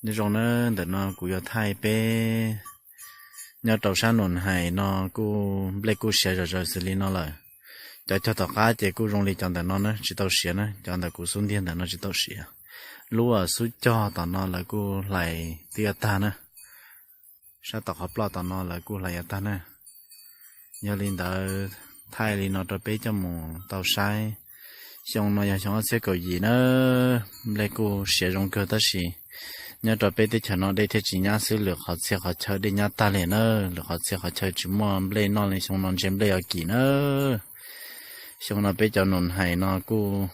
Nyob zoo na, ntawm no kuv yuav thaij peb nyob rau sab Nus Hais no kuj nplej kuj siav zom zaws xws li no lawm. Cov cog tom qab ces kuj zoo li cov ntawm no na, tsis tau siav na, cov ntawm kuv xub ntiag ntawm no tsis tau siav. Lub xub cog tom no lawv kuj hlais twb yuav tag na. Sab tom qhov ploj tom no lawv kuj hlais yuav tag na. Yog li ntawd thaij li no rau peb coj mus tau saib. Xyoo no yog xyoo ob txhiab kaum yim na, nplej kuj siav zoo kawg tab sis nyob rau peb teb chaws no dej thiaj tsis nyab xwb, lwm qhov txhia qhov chaw dej nyab tag li na, lwm qhov txhia qhov chaw tsis muaj nplej noj li, xyoo no ntshe nplej yuav kim na. Xyoo no peb cov Nus Hais no kuj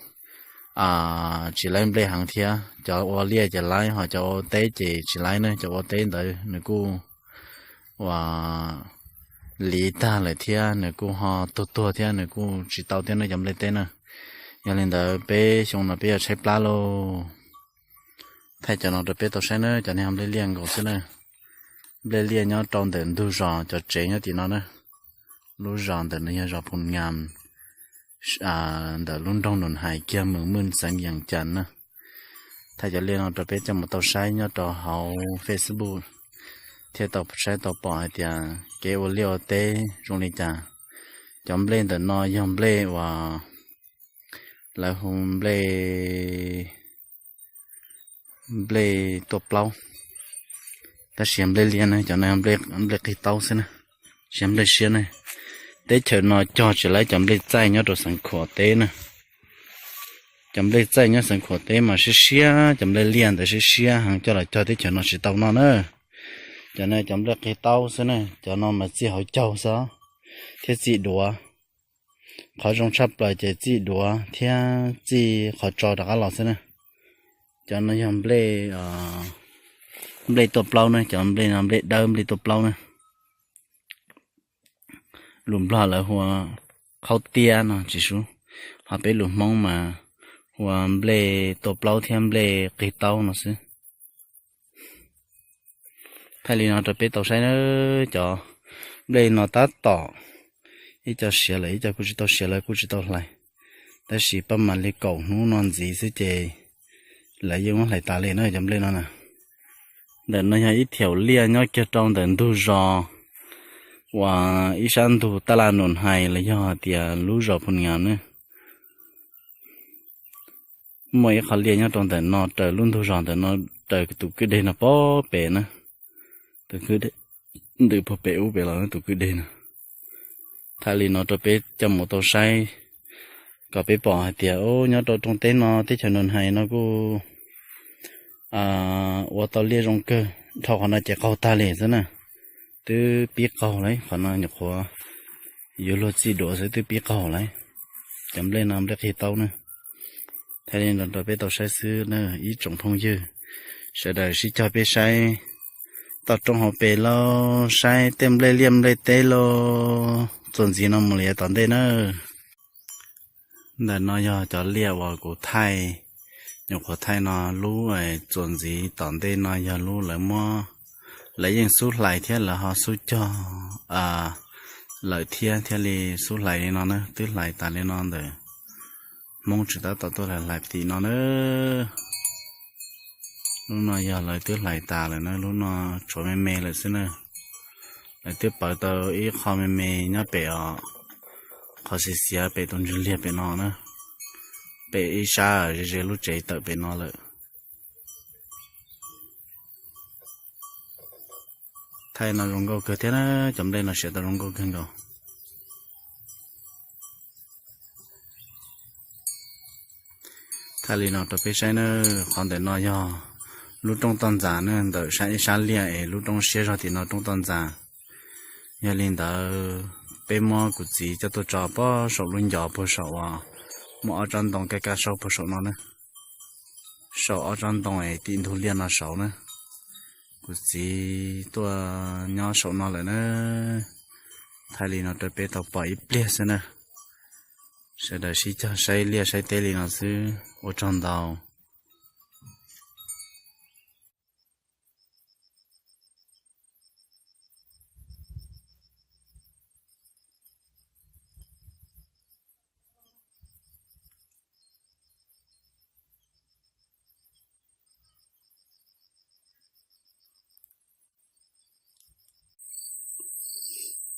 tsis laib nplej heev thiab, cov ua liaj ces laib, ho cov ua teb ces tsis laib na. Cov ua teb ntawd nws kuj ua liv tag lawm thiab nws kuj ho tuag tuag thiab nws kuj tsis tau thiab na cov nplej teb na. Yog li ntawd peb xyoo no peb yuav tshaib plab lauj. Thaij cov no rau peb tau saib na, cov no yog nplej liaj nkaus xwb na. Nplej liaj nyob rau ntawm ntug zos, cov tsev nyob tim no na. Lub zos ntawm no yog zos Phu Nyas, ntawm lub nroog Nus Hais kiag, mws Mws xeev Yees Cas na. Thaij cov liaj no rau peb coj mus tau saib nyob rau hauv Facebook thiaj tau saib tau pom hais tias kev ua liaj ua teb zoo li cas. Cov nplej ntawm no yog nplej uas lawv hu nplej, nplej tuaj plaub, tab sis yog nplej liaj na, cov no yog nplej qig taub xwb na, tsis yog nplej siab na. Teb chaws no cog tsis laib cov nplej txaij nyob rau xeev Khuam teb na. Cov nplej txaij nyob xeev Khuam teb mas siab siab, cov nplej liaj ntawd siab siab heev, coj los cog teb chaws no tsis tau noj na. Cov no cov nplej qig taub xwb na, cov no mas txij hauv caug xwb thiab txij duav. Qhov zoo tshaj plaws ces txij duav thiab txij qhov tso rov qab los xwb na. Cov no yog nplej, nplej tuaj plaub na, cov nplej no nplej dawb nplej tuaj plaub na. Lus Nplog lawv hu ua khaub tiab no tsis sub, ho peb lus Hmoob mas hu ua nplej tuaj plaub thiab nplej qig taub no xwb. Thaij li no rau peb tau saib na, cov nplej no tab tom ib co siav lawm ib co kuj tsis tau siav lawv kuj tsis tau hlais, tab sis paj mam li kaum hnub no ntxiv xwb ces lawv yeej muab hlais tas li na cov nplej no na. Ntawm no yog ib thiaum liaj nyob kiag rau ntawm ntug zos uas ib sab ntug tab laj Nus Hais los yog hais tias lub zos Phu Nyas na. Muaj ib qho liaj nyob rau ntawm no raws lub ntug zos ntawm no, raws tus kwj deg no puag pem na, tus kwj deg ntws puag pem ub pem los tus kwj deg no. Thaij li no rau peb coj mus tau saib kom peb pom hais tias nyob rau rooj teb no teb chaws Nus Hais no kuj ua tau liaj zoo kawg, dhau qhov no ces qaug tag li xwb na. Twb pib qaug lawm, qhov no nyuam qhuav yuav luag txij duav xwb twb pib qaug lawm. Cov nplej no nplej qig taub na. Thaij li no rau peb tau saib xwb na ib tsoom phooj ywg, sawv daws sib cog peb saib toj roob hauv pes lauj, saib tej nplej liaj nplej teb lauj, txuas ntxiv no mus li tom ntej na. Ntawm no yog cov liaj uas kuv thaij, nyuam qhuav thaij no lub txuas ntxiv tom ntej no yog lub lawv muab, lawv yeej xub hlais thiab lawv ho xub cog lawm thiab thiaj li xub hlais li no na, twb hlais tas li no ntawm Hmoob tseem tab tom tuaj hlais hlais tim no na. Lub no yog lawv twb hlais tas lawm na, lub no tshuav me me lawm xwb na. Lawv twb pawv tau ib qho me me nyob pem os, qhov xiav xiav pem tus ntswg liag pem no na, pem ib sab ze ze lub tsev tawm pem no lawm. Thaij no zoo nkauj kawg thiab na, cov nplej no siav tau zoo nkauj kawg nkaus. Thaij li no rau peb saib na, qhov ntawm no yog lub roob toj ntxas na, ntawm sab ib sab liaj es lub roob siab zog tim no roob toj ntxas. Yog li ntawd peb muab kuv txiv coj tuaj tso puag saum lub ncov puag saum uas muaj ob tsob ntoo kaj kaj saub puag saum no na. Saum ob tsob ntoo es tim ntug liaj no saud na. Kuv txiv tuaj nyob saum no lawm na. Thaij li no rau peb tau pom ib pliag xwb na. Sawv daws sib cog saib liaj saib teb li no xwb, ua tsaug ntau.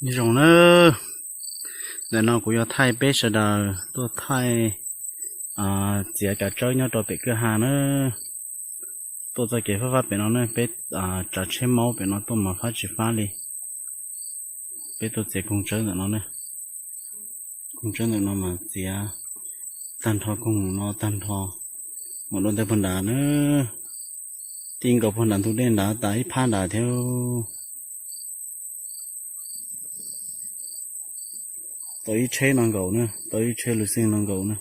Nyob zoo nawb, ntawm no kuv yuav thaij peb sawv daws tuaj thaij txiav kav tsawb nyob rau pem kwj ha nawb. Tuaj txoj kev fab fab pem no ne, peb tsav tsheb maub pem no tuaj mas fab tsis fab li. Peb tuaj txiav koog tsawb ntawm no ne, koog tsawb ntawm no mas txiav tag nrho koog no tag nrho, mus dua ntawm puag nrad na, ti nkaus puag nram ntug dej nrad tas ib phab nrad thiab. Tau ib tsheb no nkaus na, tau ib tsheb lus xeej no nkaus na.